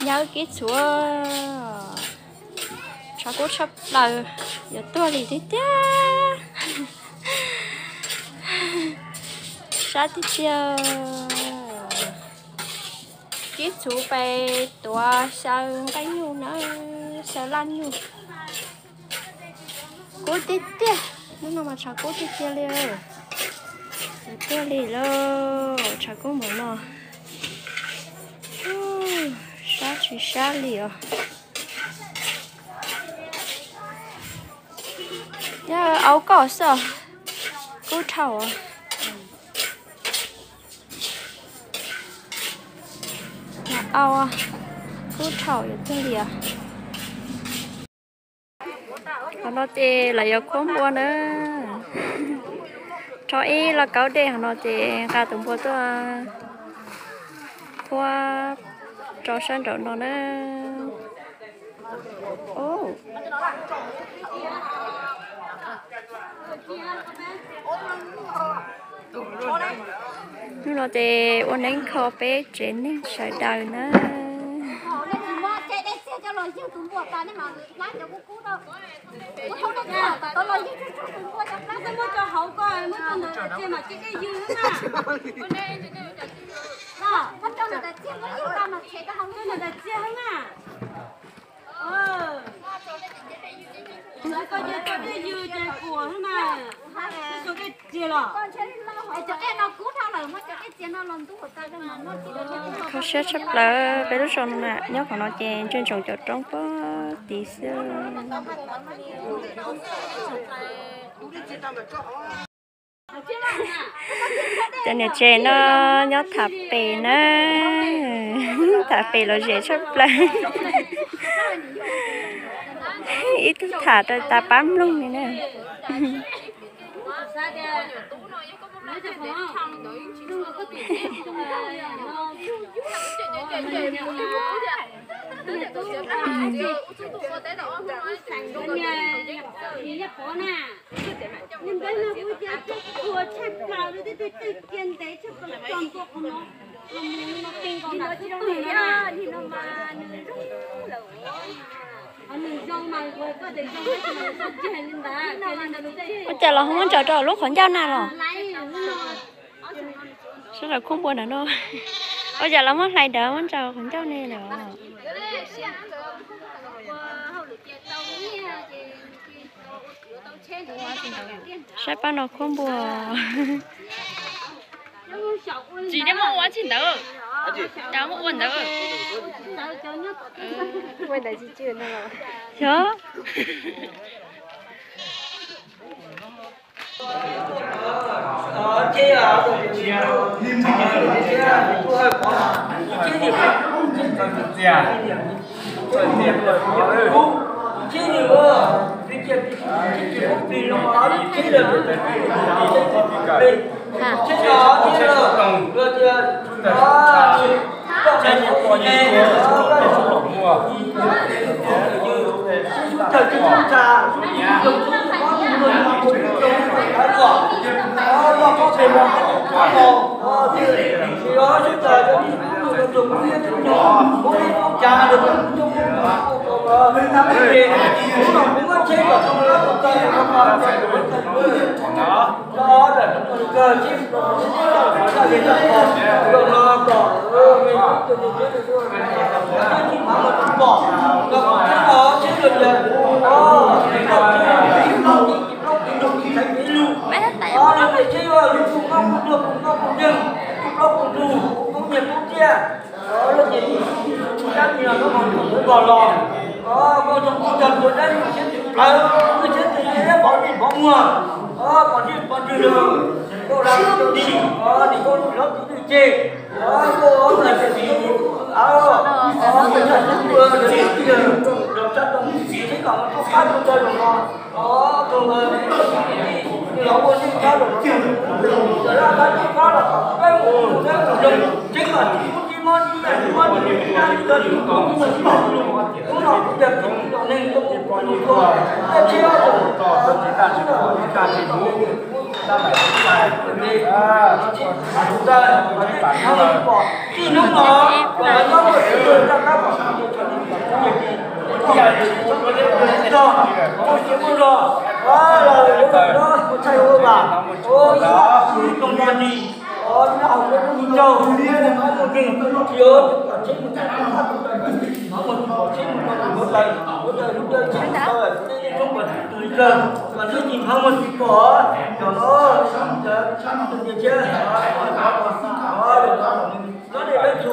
Yawg Kib txhuv, tshav kub tshaj plaws, yuav tuag li tiag tiag. Sab tiag tiag. Kib txhuv pes tuav xyaw nqaij nyuj na, xyaw laj nyuj. Kub tiag tiag, hnub no mas tshav kub tiag tiag li. Yuav tuag li lauj, tshav kub npaum no. Sab tsis sab li os. Yog au koj xwb os, kub dhau os. Au, kub dhau yuav tuag li os. Qhov no ces lawv yuav khuab npua na. Rho ib lauj kaub dej qhov no ces nqa tus npua tuaj khuab rau sab nraum no na. Hnub no ces ua neeb kho peb tsev neeg sawv daws na. Kho siab tshaj plaws peb lub zos no na, nyob qhov no ces ntsoog ntsoov cov roob puag tid xwb. Cov niam tsev no nyob tham pem na, tham pem lom zem tshaj plaws. Ib tug tham rau tas pab mloog li na. Ua cas los ho muab ntsaws rau lub qhov ncauj na los? Sawv daws khuab npua ntawm no. Ua cas los muab hlais ntawd muab ntsaws qhov ncauj ne los? Saib pab no khuab npua. Tsis, nej muab ua tsis ntawd. Cas muab ua ntawd? Xyov.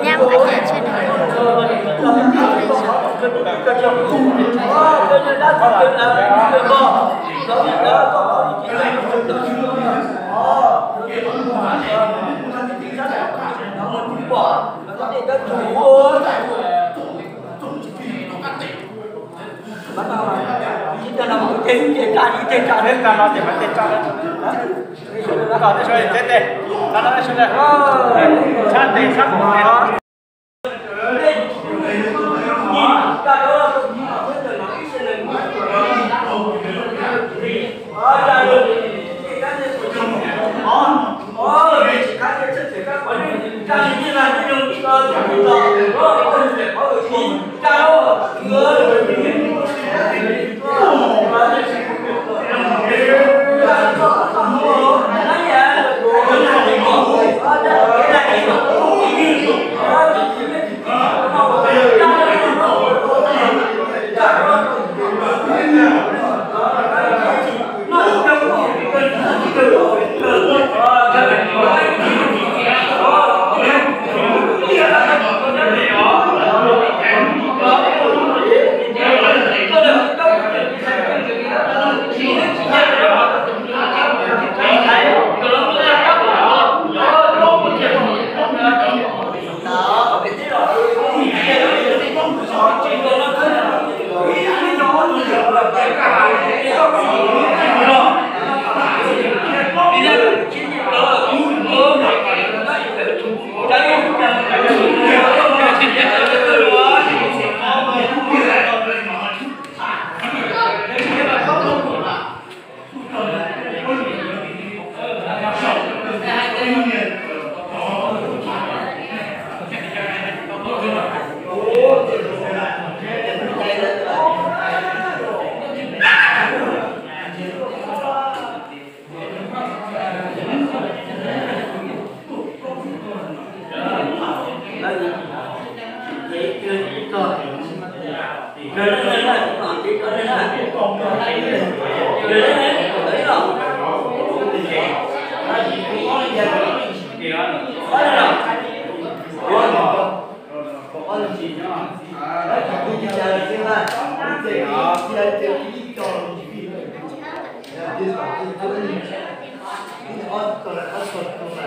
Nyab ua cas tswv nws ua ib leeg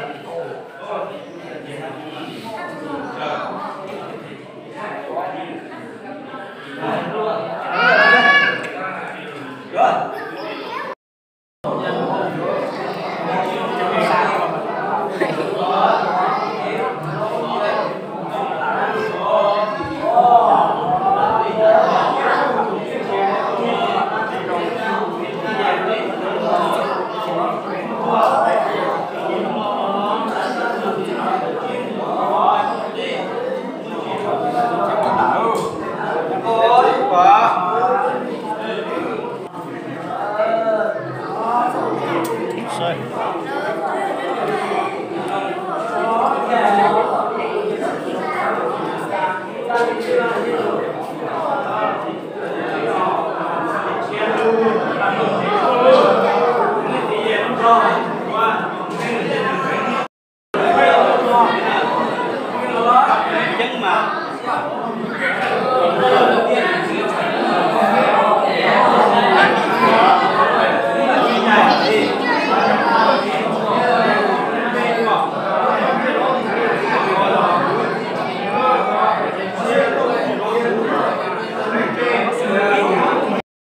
xwb.